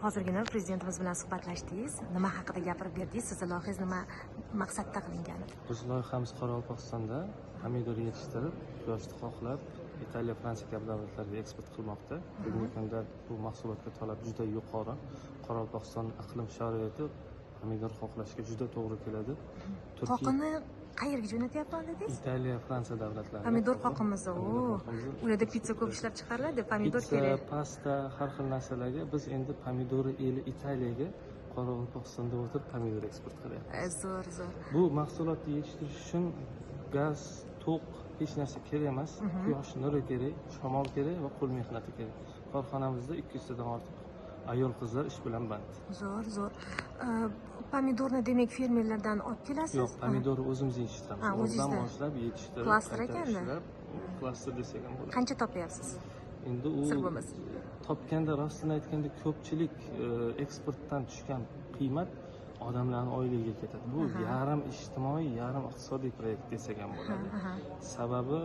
Hozirgina prezidentimiz bilan suhbatlashdingiz. Nima haqida gapirib berdingiz? Sizni loyihangiz nima maqsadda qilingan? Biz loyihamiz Qoraqalpog'istonda pomidor yetishtirib, quyoshda qoqlab, Italiya, Fransiya kabi davlatlarga eksport qilmoqda. Bugungi kunda bu mahsulotga talab juda yuqori. Qoraqalpog'iston iqlim sharoiti pomidor qoqlashga juda to'g'ri keladi. Turkiya, Qoqini qayerga jo'natyapman dedingiz? Italiya, Fransiya davlatlariga. Pomidor qoqimizni. Pomidor O, qoqimizni. Ularda pitsa ko'p ishlab chiqariladi, pomidor Pitsa, kerak. pasta, har xil narsalarga biz endi pomidori eli Italiyaga Qoraqalpog'istonda o'tirib pomidor eksport qilyapmiz. Zo'r, zo'r. Bu mahsulotni yetishtirish uchun gaz, to'q hech narsa kerak emas. Quyosh nuri kerak, shamol kerak va qo'l mehnati kerak. Korxonamizda 200 tadan ortiq ayol qizlar ish bilan band. Zo'r, zo'r. Pomidorni demak fermerlardan olib kelasiz? Yo'q, pomidorni o'zimiz yetishtiramiz. Ha, Urug'dan o'zingizda. boshlab yetishtirib, Klaster qayta ekanda. ishlab, klaster desak ham bo'ladi. Qancha topyapsiz? Endi u Sir bo'lmasin. topganda, rostini aytganda, ko'pchilik eksportdan tushgan qiymat odamlarning oyligiga ketadi. Bu yarim ijtimoiy, yarim iqtisodiy proyekt desak ham bo'ladi. Sababi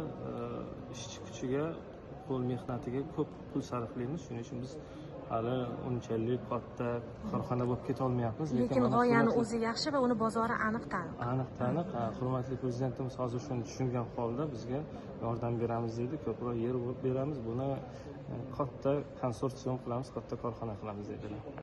ishchi kuchiga, qo'l mehnatiga ko'p pul sarflaymiz. Shuning uchun biz hali unchalik katta korxona bo'lib ketolmayapmiz. Lekin mana g'oyani o'zi yaxshi va uni bozori aniq taniq. Aniq taniq. Ha, hurmatli prezidentimiz hozir shuni tushungan holda bizga yordam beramiz deydi, ko'proq yer beramiz, buni katta konsorsium qilamiz, katta korxona qilamiz dedilar.